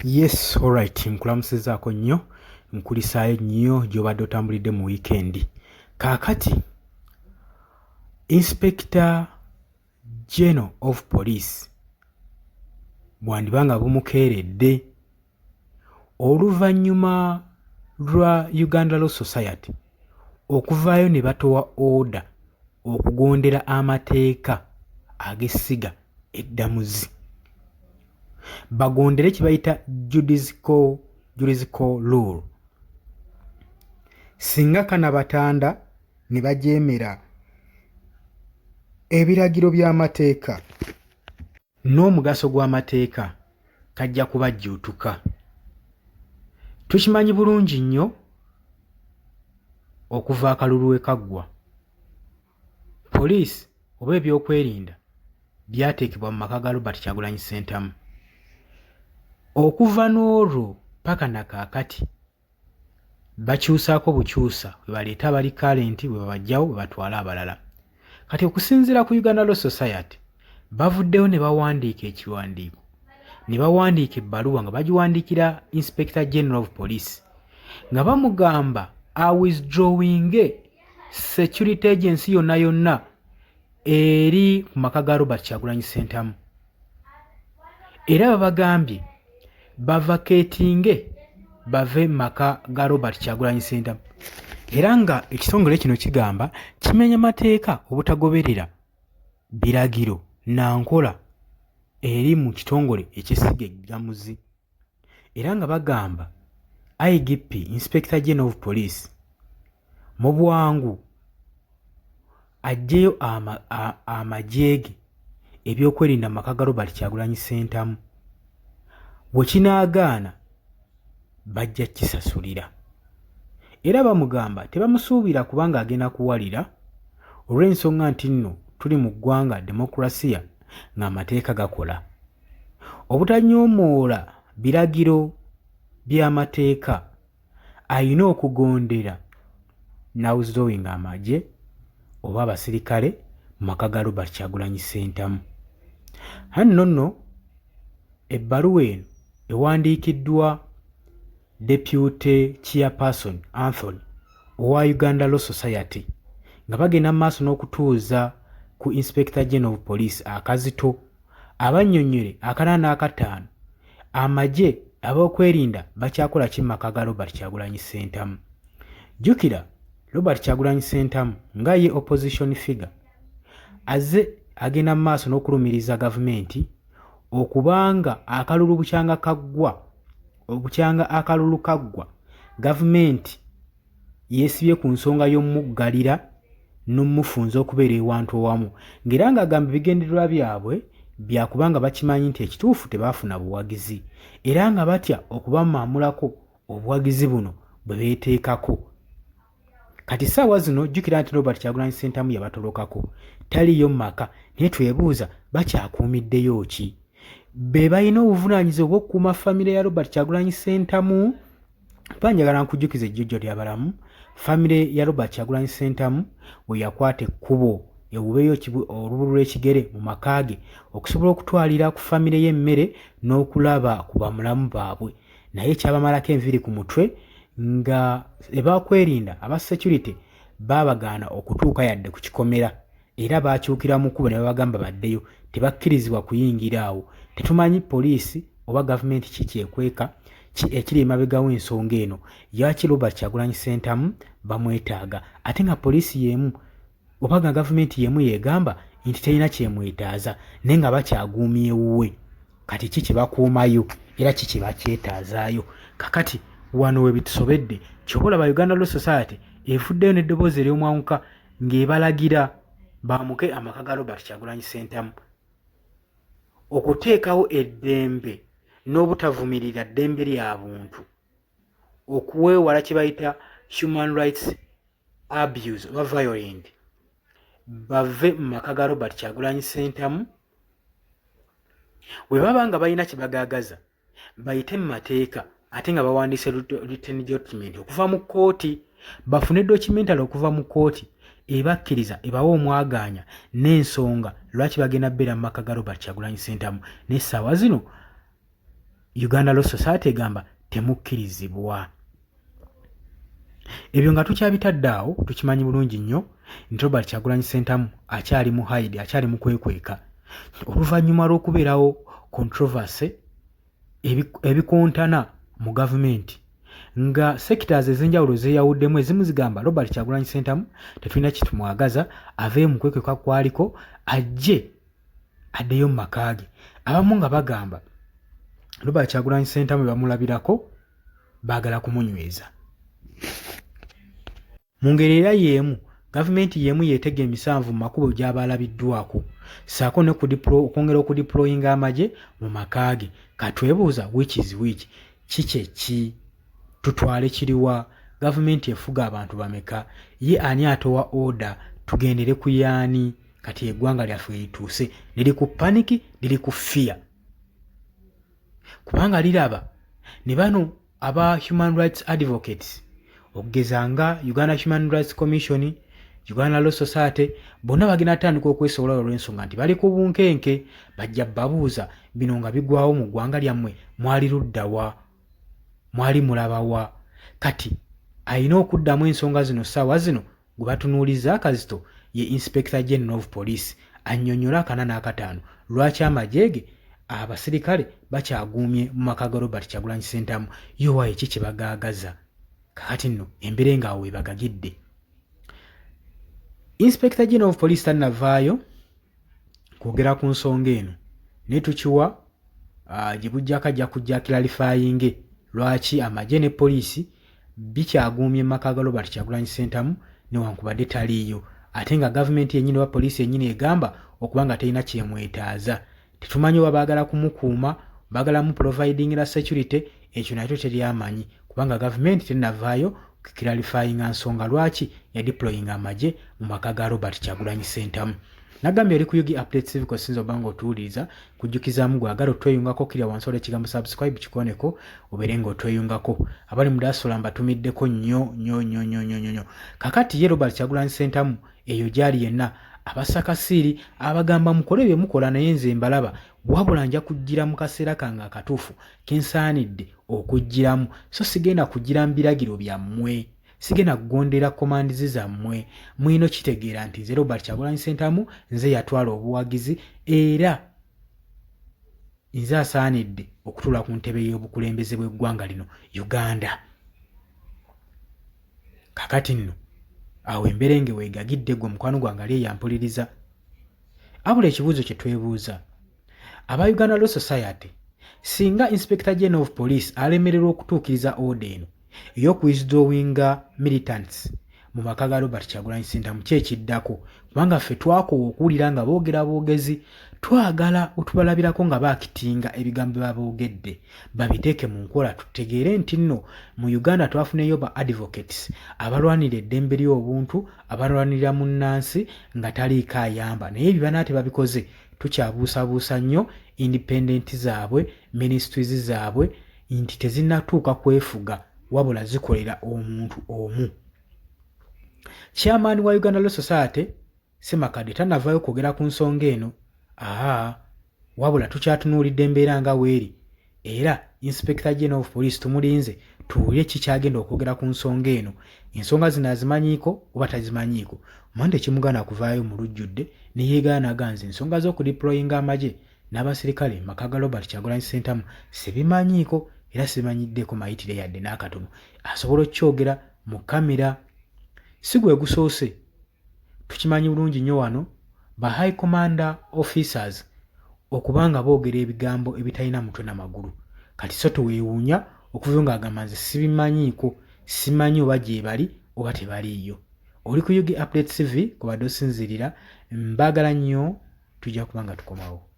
Yes, alright, nkulamusizaako nnyo, nkulisaayo nnyo gy'obadde otambulidde mu wiikendi. Kaakati Inspector General of Police bwandiba nga bumukeeredde oluvannyuma lwa Uganda Law Society okuvaayo ne batowa order okugondera amateeka ag'essiga eddamuzi bagondere kye bayita judicial rule. Singa kanabatanda ne bajeemera ebiragiro by'amateeka n'omugaso gw'amateeka kajja kubajjuutuka. Tukimanyi bulungi nnyo okuva akalulu we kaggwa, poliisi oba ebyokwerinda byateekebwa mu maka ga Robert Kyagulanyi Ssentamu. Okuva n'olwo paka na kaakati bakyusaako bukyusa bwe baleeta abali current bwe babaggyawo bwe batwala abalala. Kati okusinziira ku Uganda Law Society bavuddeyo ne bawandiika ekiwandiiko ne bawandiika ebbaluwa nga bagiwandiikira Inspector General of Police nga bamugamba awithdrawinge security agency yonna yonna eri ku maka ga Robert Kyagulanyi Ssentamu. Era babagambye bavaketinge bave mu maka ga Robert Kyagulanyi Ssentamu. Era nga ekitongole kino kigamba kimenya mateeka obutagoberera biragiro na nkola eri mu kitongole eky'essiga eddamuzi. Era nga bagamba IGP Inspector General of Police mu bwangu aggyeyo amagye ge ebyokwerinda mu maka ga Robert Kyagulanyi Ssentamu. Bwe kinaagaana bajja kisasulira. Era bamugamba tebamusuubira kubanga agenda kuwalira olw'ensonga nti nno tuli mu ggwanga demokulasiya ng'amateeka gakola. Obutanyoomoola biragiro by'amateeka alina okugondera n'awithdrawinga amagye oba abasirikale mu maka ga Robert Kyagulanyi Ssentamu. Hanno nno ebbaluwa eno ewandiikiddwa Deputy Chairperson Anthony owa Uganda Law Society nga bagenda mu maaso n'okutuuza ku Inspector General of Police akazito abannyonnyole akana n'akataano amagye ab'okwerinda bakyakola ki mu maka ga Robert Kyagulanyi Ssentamu. Jjukira Robert Kyagulanyi Ssentamu nga ye opposition figure azze agenda mu maaso n'okulumiriza gavumenti okubanga akalulu bukyanga kaggwa obukyanga akalulu kaggwa gavumenti yeesibye ku nsonga y'omuggalira n'omufunza okubeera ewantu owamu ng'era ng'agamba ebigendererwa byabwe byakubanga bakimanyi nti ekituufu tebaafuna buwagizi era nga batya okubamaamulako obuwagizi buno bwe beeteekako. Kati ssaawa zino jjukira nti Robert Kyagulanyi Ssentamu yabatolokako taliiyo mu maka naye twebuuza bakyakuumiddeyo ki? Be balina obuvunaanyizibwa obw'okukuuma famire ya Robert Kyagulanyi Ssentamu? Mpa njagala nkujjukize ejjojjo ly'abalamu famire ya Robert Kyagulanyi Ssentamu we yakwata ekkubo ewubeyo olubu lw'ekigere mu maka ge okusobola okutwalira ku famire y'emmere n'okulaba ku bamulamu baabwe naye kyabamalako enviiri ku mutwe nga ebakwerinda aba security baabagaana okutuuka yadde ku kikomera era baakyukira mu kkubo ne babagamba baddeyo tebakkirizibwa kuyingira awo. Tetumanyi poliisi oba gavumenti ki kyekweka ki ekiri emabega w'ensonga eno lwaki Robert Kyagulanyi Ssentamu bamwetaaga ate nga poliisi y'emu oba nga gavumenti y'emu y'egamba nti terina kyemwetaaza naye nga bakyaguumya ewuwe. Kati ki kye bakuumayo era ki kye bakyetaazaayo? Kakati wano we bitusobedde ky'oba olaba Uganda Law Society evuddeyo n'eddoboozi ery'omwanguka ng'ebalagira baamuke amaka ga Robert Kyagulanyi Ssentamu okuteekawo eddembe n'obutavumirira ddembe lya buntu okuweewala kye bayita human rights abuse oba violent bave mu maka ga Robert Kyagulanyi Ssentamu bwe baba nga balina kye bagaagaza bayite mu mateeka ate nga bawandiise written document okuva mu kkooti bafune documentary okuva mu kkooti ebakkiriza ebawa omwagaanya n'ensonga lwaki bagenda beera mu maka ga Robert Kyagulanyi Ssentamu n'essaawa zino. Uganda Law Society egamba temukkirizibwa. Ebyo nga tukyabitadde awo, tukimanyi bulungi nnyo nti Robert Kyagulanyi Ssentamu akyali mu hide, akyali mu kwekweka oluvannyuma lw'okubeerawo controversy ebikontana mu gavumenti nga sectors ez'enjawulo zeeyawuddemu. Ezimu zigamba Robert Kyagulanyi Ssentamu tetulina kitumwagaza, aveeyo mu kwekweka kwaliko ajje addeyo mu maka ge. Abamu nga bagamba Robert Kyagulanyi Ssentamu bamulabirako baagala kumunyweza. Mu ngeri era y'emu, gavumenti y'emu yeetega emisanvu mu makubo gy'aba alabiddwako ssaako ne okwongera okudeployinga amagye mu maka ge. Katwebuuza, which is which? Ki kye ki? Tutwale kiriwa? Gavumenti efuga abantu bameka? Ye ani atowa order? Tugendere ku yaani? Kati eggwanga lyaffe lituuse liri ku panic, liri ku fear, kubanga liraba ne bano aba human rights advocates okugeza nga Uganda Human Rights Commission, Uganda Law Society, bonna bagenda tandika okwesobola olw'ensonga nti bali ku bunkenke. Bajja babuuza bino nga bigwawo mu ggwanga lyammwe, mwali luddawa? Mwali mulabawa? Kati alina okuddamu ensonga zino ssaawa zino gwe batunuulizza akazito ye Inspector General of Police, annyonnyole akana n'akataano lwaki amagye ge abasirikale bakyaguumye mu maka ga Robert Kyagulanyi Ssentamu. Yo waayo ki kye bagaagaza? Kakati nno embeera nga awo webagagidde. Inspector General of Police tannavaayo kwogera ku nsonga eno, naye tukiwa gye bujjako ajja kujja clarifying lwaki amagye ne poliisi bikyaguumye mu maka ga Robert Kyagulanyi Ssentamu newankubadde taliiyo, ate nga gavumenti yennyini oba poliisi yennyini egamba okuba nga terina kyemwetaaza. Tetumanyi oba baagala kumukuuma, baagala mu providingira security, ekyo nakyo teryamanyi kubanga gavumenti tennavaayo clarifyinga nsonga lwaki yadeployinga amagye mu maka ga Robert Kyagulanyi Ssentamu. Nagambye oli ku UG Update Civic, osinza oba nga otuwuliriza. Kujjukizaamu gwagala otweyungako, kirya wansi olwa ekigambo subscribe, kikoneko obeere nga otweyungako. Abali mu diaspora mbatumiddeko nnyo nnyo nnyo nnyo nnyo nnyo. Kakati ye Robert Kyagulanyi Ssentamu eyo gyali yenna abasakasiiri abagamba mukole bye mukola, naye nze mbalaba, wabula nja kujjira mu kaseera kange akatuufu kensaanidde okujjiramu, so sigenda kujjira mu biragiro byammwe, sigenda kugondera commands zammwe. Mwino kitegeera nti nze Robert Kyagulanyi Ssentamu nze yatwala obuwagizi era nze asaanidde okutuula ku ntebe y'obukulembeze bw'eggwanga lino Uganda. Kakati nno awo emberenge weegagidde gwe mukwano gwange ali eyampuliriza. Abula ekibuuzo kye twebuuza aba Uganda Law Society, singa Inspector General of Police alemererwa okutuukiriza order eno ey'okuwithdrawinga militants mu maka ga Robert Kyagulanyi Ssentamu, ki ekiddako? Kubanga ffe twakoowa okuwulira nga boogera boogezi, twagala otubalabirako nga baakitinga ebigambo bye baboogedde babiteeke mu nkola, tutegeere nti nno mu Uganda twafuneyo ba advocates abalwanira eddembe ly'obuntu, abalwanirira munnansi nga taliiko ayamba. Naye ebyo banaa tebabikoze, tukyabuusabuusa nnyo independent zaabwe, ministries zaabwe nti tezinnatuuka kwefuga, wabula zikolera omuntu omu. Chairman wa Uganda Law Society Semakadde tannavaayo kwogera ku nsonga eno. Aa wabula tukyatunuulidde embeera nga weeri, era Inspector General of Police tumulinze tuwulire ki kyagenda okwogera ku nsonga eno. Ensonga zino azimanyiiko oba tazimanyiiko? Omanyi tekimugaana kuvaayo mu lujjudde ne yeegaana aganze ensonga z'okudeployinga amagye n'abasirikale maka ga Robert Kyagulanyi Ssentamu sibimanyiiko era sibimanyiddeko mayitire yadde n'akatono. Asobola okukyogera mu kamera. Si gwe gusoose, tukimanyi bulungi nnyo wano ba high commander officers okuba nga boogera ebigambo ebitalina mutwe na magulu. Kati so teweewuunya okuva ng'agamba nze sibimanyiiko, simanyi oba gyebali oba tebaliiyo. Oli ku UG Update TV kubadde osinziirira, mbaagala nnyo, tujja kuba nga tukomawo.